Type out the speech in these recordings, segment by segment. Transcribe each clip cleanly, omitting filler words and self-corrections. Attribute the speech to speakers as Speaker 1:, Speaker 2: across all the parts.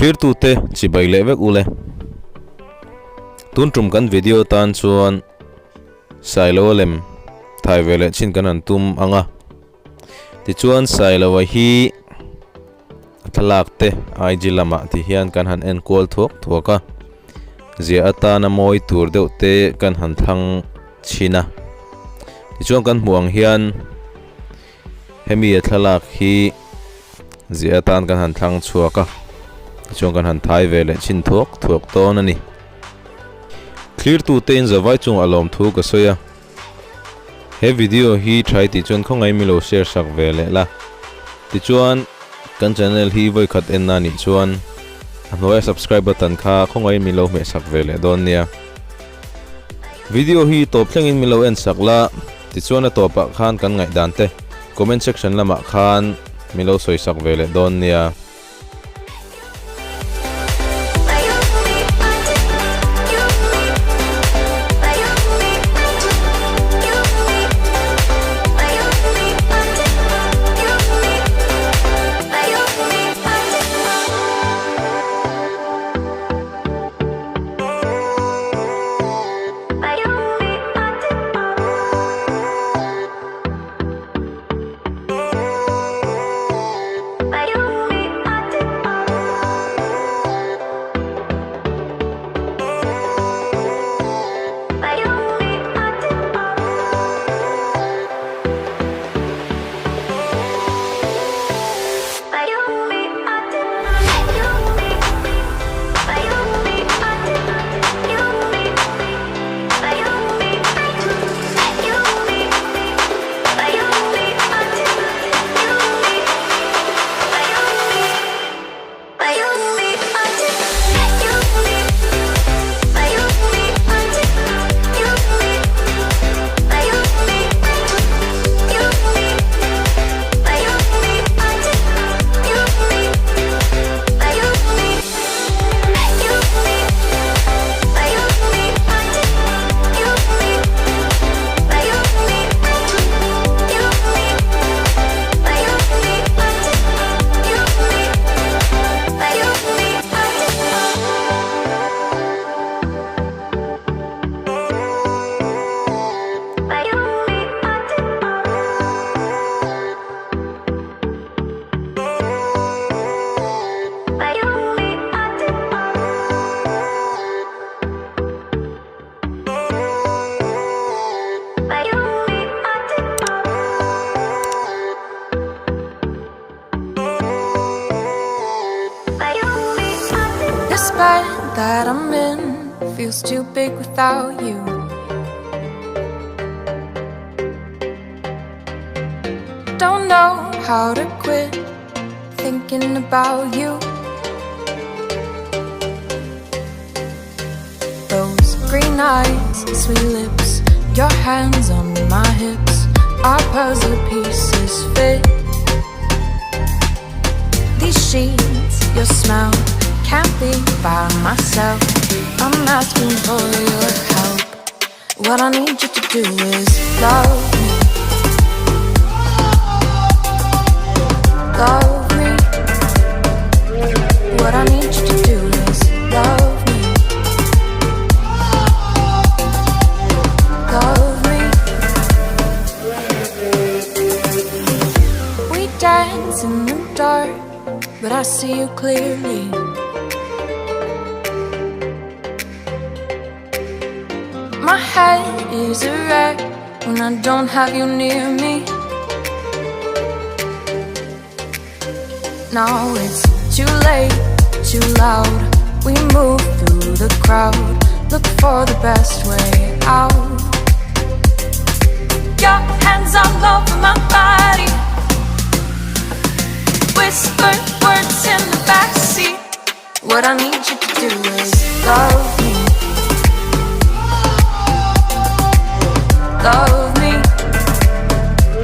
Speaker 1: Thlirtute chibai leh vek ule. Tun tum kan video tan chuan Sailoa lem thai ve leh chin kan han tum ang a. Tichuan Sailoa hi a thlalak te IG lamah ti hian kan han en kual thuak thuak a. Zia atana mawi tur deuh te kan han thlang chhin a. Tichuan kan hmuh ang hian hemi a thlalak hi zia atan kan han thlang chhuak a. Tichuan kan han thai ve leh chhin thuak thuak dawn a ni. Thlirtute in zavai chungah lawmthu ka sawi a. He video hi try tih chuan khawngaih milo share sak ve leh la. Tichuan kan channel hi vawi khat en na nih chuan a hnuaia subscribe button kha khawngaih milo hmeh sak ve leh dawn nia. Video hi tawp thlengin milo en sak la, tichuan a tawpah khan kan ngaihdan te comment section lamah khan milo sawi sak ve leh dawn nia.
Speaker 2: This bed that I'm in feels too big without you. Don't know how to quit thinking about you. Those green eyes, sweet lips, your hands on my hips, our puzzle pieces fit. These sheets, your smell, can't be by myself. I'm asking for your help. What I need you to do is love me. Love me. What I need you to do is love me. Love me. We dance in the dark, but I see you clearly. My head is a wreck when I don't have you near me. Now it's too late, too loud. We move through the crowd, look for the best way out. Your hands all over my body, whisper words in the backseat. What I need you to do is love me. Love me.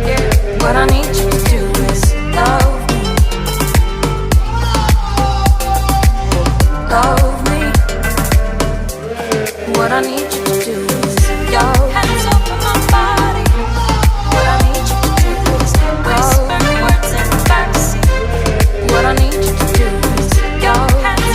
Speaker 2: Yeah. What I need you to do is love me. Love me. What I need you to do is your hands over my body. What I need you to do is whisper words in the backseat. What I need you to do is your hands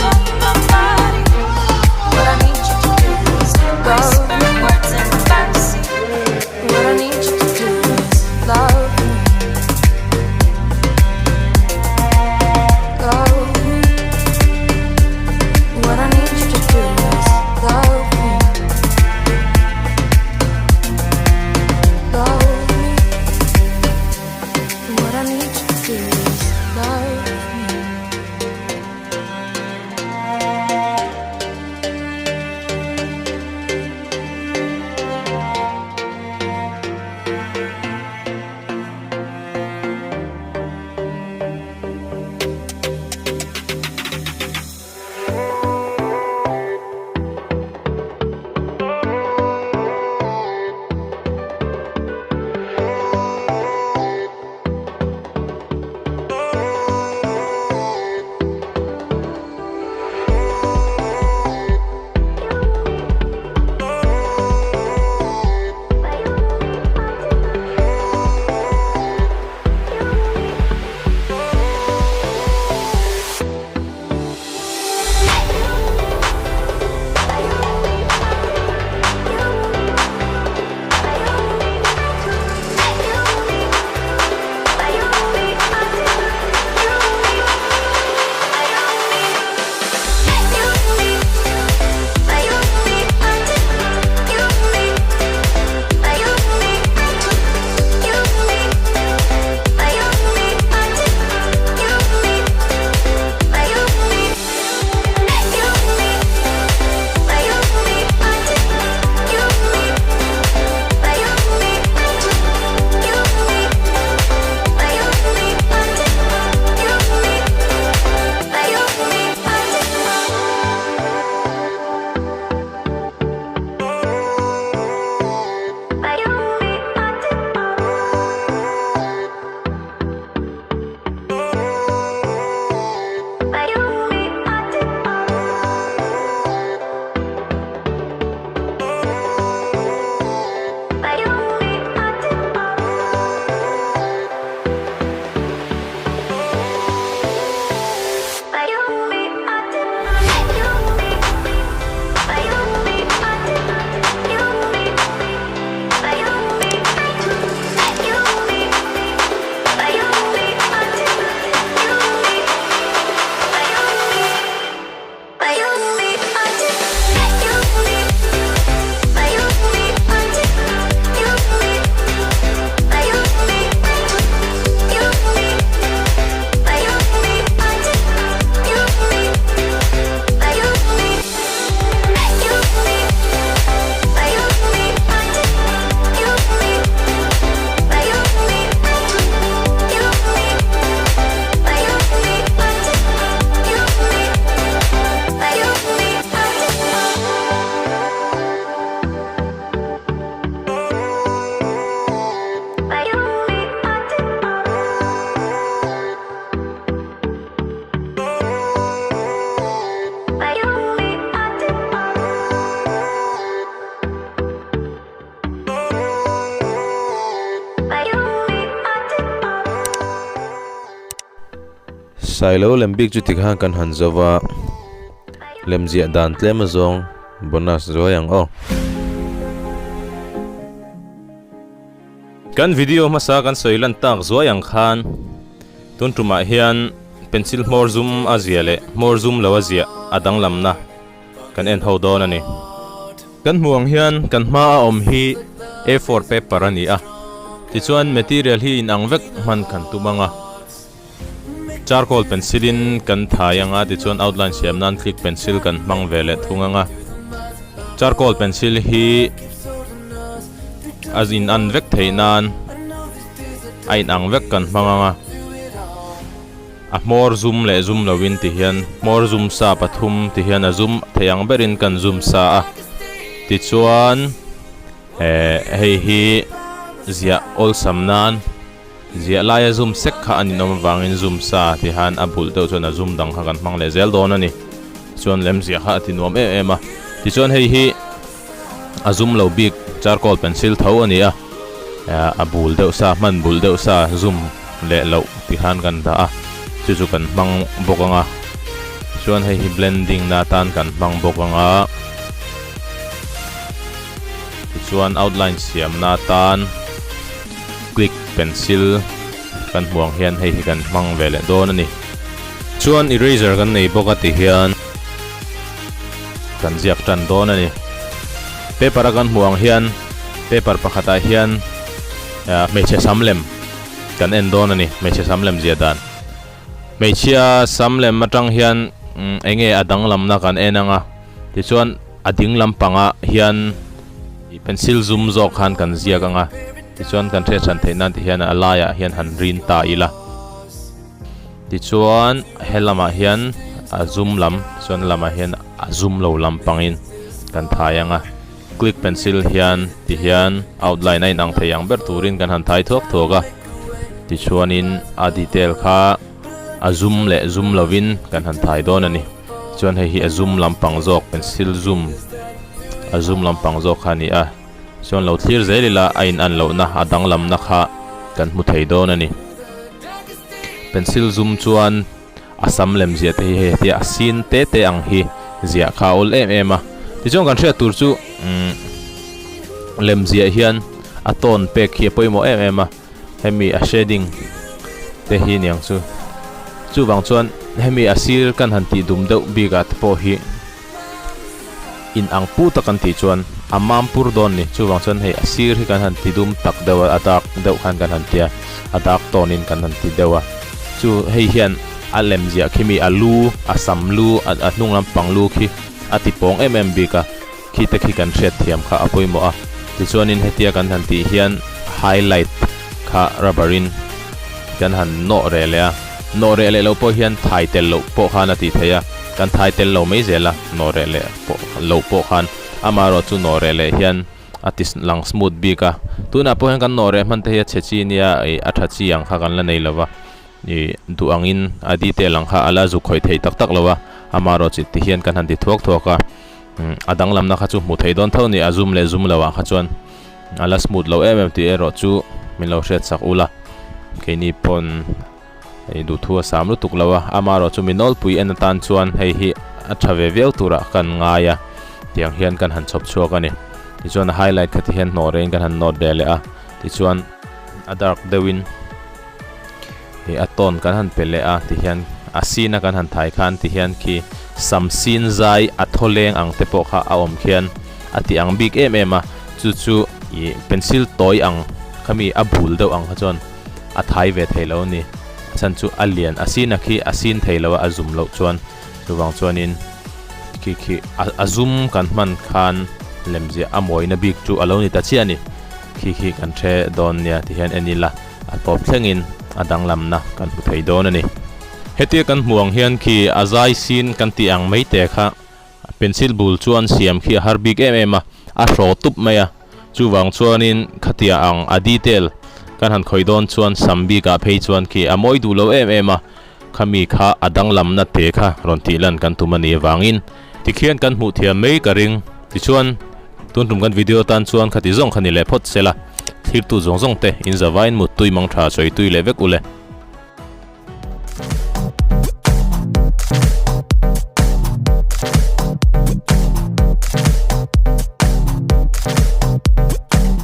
Speaker 1: Sailo lem bik chu tikhan kan han zo va, lem ziah dan tlem azawng bonus zuai ang aw. Kan video hmasa kan sawi lan tak zuai ang khan tun tumah hian pencil hmawr zum a ziah leh hmawr zum lo a ziah a danglamna kan en ho dawn a ni. Kan hmuh ang hian kan hma a awm hi A4 paper a ni a, tichuan material hi inang vek hman kan tum ang a. Charcoal pencil in kan thai ang a, tichuan outline siam nan click pencil kan hmang ve leh thung ang a. Charcoal pencil hi a in an vek theih nan a in ang vek kan hmang ang a. A hmawr zum leh zum lo in ti hian hmawr zum sa pathum ti hian a zum thei ang berin kan zum sa a. Tichuan eh hei hi ziah awlsam nan. Ziah laia zoom sek kha a ninawm avangin zoom sa ti han a bulh deuh chuan a zoom dang kha kan hmang leh zel dawn a ni. Tichuan lem ziah kha a ti nuam em em a. Tichuan hei hi a zoom lo bik charcoal pencil tho a ni a, a bul deuh sa hman bulh deuh sa zoom leh loh ti khan kan dah a, chu chu kan hmang bawk ang a. Tichuan hei hi blending na atan kan hmang bawk ang a. Tichuan outline siam na atan. Click pencil kan hmuh ang hian hei hi kan hmang ve leh dawn a ni. Chuan eraser kan nei bawk a ti hian kan ziak tan dawn a ni. Paper a kan hmuh ang hian paper pakhatah hian hmeichhe sam lem kan en dawn a ni, hmeichhe sam lem zia dan. Hmeichhia sam lem atang hian eng nge a danglamna kan en ang a, tichuan a ding lampangah hian Ih pencil zum zawk khan kan ziak ang a, tichuan kan hriat hran theih nan ti hian a laiah hian han rin ta ila. Tichuan he lamah hian a zum lam, tichuan lamah hian a zum lo lam pangin kan thai ang a. Click pencil hian ti hian outline a inang thei ang ber turin kan han thai thuak thuak a. Tichuanin a detail kha a zum leh zum lovin kan han thai dawn a ni. Chuan hei hi a zum lampang zawk pencil zum a zum lampang zawk kha a ni a chuan lo thlir zel ila a in an lohna a danglamna kha kan hmu thei dawn a ni pencil zum chuan a sam lem ziah te hi hei hetia a sin te te ang hi ziah kha a awl em em a tichuan kan hriat tur chu umm lem ziah hian a tone pek hi a pawimawh em em a. Hemi a shading te hi niang chu. Chuvang chuan hemi a sir kan han tih dum deuh bik ah te pawh hi in ang pu tak an tih chuan a mam pur dawn ni. Chuvang chuan hei a sir hi kan han ti dum tak deuh a, a dark deuh khan kan han tia, a dark tone in kan han ti deuh a. Chu hei hian a lem ziah khi mi a lu, a sam lu, a hnung lampang lu khi a ti pawng em em bik a. Khi te khi kan hriat thiam kha a pawimawh a, tichuanin hetia kan han tih hian highlight kha rubber in kan han nawh reh leh a, nawh reh leh loh pawh hian thai tel loh pawh khan a tih theih a, kan thai tel lo mai zel a, nawh reh leh pawh loh pawh khan amaherawh chu nawh reh leh hian a ti lang smooth bik a, tunah pawh hian kan nawh reh hman te hi a chhe chi nia ih a tha chi ang kha kan la nei lo va. Ih duh angin a detail ang kha a la zuk khawih theih tak tak lo a, amaherawh chi ti hian kan han ti thuak thuak a, a danglamna kha chu hmuh theih dawn tho a ni, a zoom leh zoom lo ah kha chuan a la smooth lo em em tih erawh chu min lo hriat sak ula, keini pawn ih duhthu a sam lutuk lo a, amaherawh chu mi nawlpui en atan chuan hei hi a tha ve viau turah kan ngai a, tiang hian kan han chhawp chhuak a ni, tichuan a highlight kha ti hian hnawh rengin kan han nawt ve leh a, tichuan a dark deuhin. Ih a tawn kan han pe leh a ti hian a sin a kan han thai khan ti hian khi sam sin zai a thaw leng ang te pawh kha a awm khian a ti ang bik em em a chu chu ih pencil tawi ang khami a bul deuh ang kha chuan a thai ve thei lo a ni a chhan chu a lian a sin a khi a sin thei lo a a zum loh chuan chuvang chuanin khi khi a zum kan hman khan lemziah a mawina bik chu a lo ni ta chiah a ni khi khi kan hre dawn nia ti hian en ila. A tawp thlengin a danglamna kan hmu thei dawn a ni. Hetia kan hmuh ang hian khi a zai sin kan tih ang mai te kha pencil bul chuan siam khi a har bik em em a, a hraw tup mai a. Chuvang chuanin khatia ang a detail kan han khawih dawn chuan sam bikah phei chuan khi a mawi duh lo em em a, khami kha a danglamna te kha rawn tih lan kan tum a nih avangin tikhian kan hmuh thiam mai ka ring. Tichuan, tun tum kan video atan chuan khati zawng kha ni leh phawt sela, thirtu zawng zawng te in zavain muttui mang tha sawi tui leh vek ule.